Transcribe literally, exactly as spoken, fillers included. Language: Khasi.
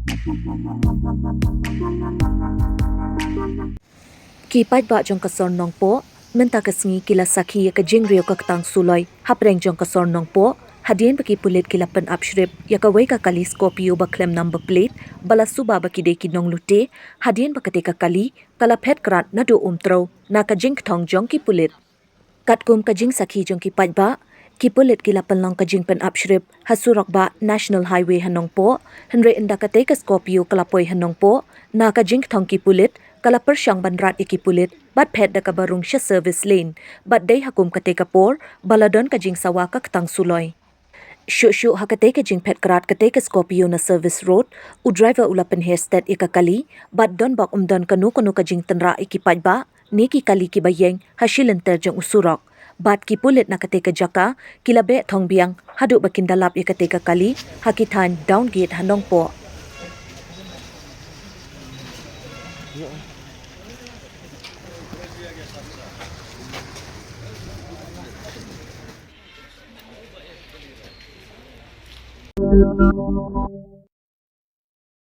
Ki paidbah jong ka sor Nongpoh mynta ka sngi ki la sakhi ïa ka jingriew ka ktang suloi hapdeng jong ka sor Nongpoh, hadien ba ki pulit ki la pynap shrip ïa kawei ka kali Scorpio ba khlem number plate ba la suba ba ki dei ki nonglute, hadien ba katei ka kali ka la phet krat naduh Umtrew na ka jingkthong jong ki pulit. Katkum ka jingsakhi jong ki paidbah, ki pulit ki la pynlong ka jingpynap shrip ha surok bah National Highway ha Nongpoh, hynrei ynda katei ka Scorpio ka la poi ha Nongpoh, na ka jingkthong ki pulit ka la pyrshang ban rat ïa ki pulit bad phet da kaba rung sha service lane, bad dei ha kum katei ka por ba la don ka jingsawa ka ktang suloi. Shuh shuh ha katei ka jingphet krat katei ka Scorpio na service road, u driver u la pynher stet ïa ka kali bad don bok ym don kano kano ka jingtynrah ïa ki paidbah ne ki kali kiba ïeng ha shilynter jong u surok. Bad ki pulit na katei ka jaka ki la beh thong biang haduh ba kin da lap ïa katei ka kali ha ki thaiñ Downgate ha Nongpoh.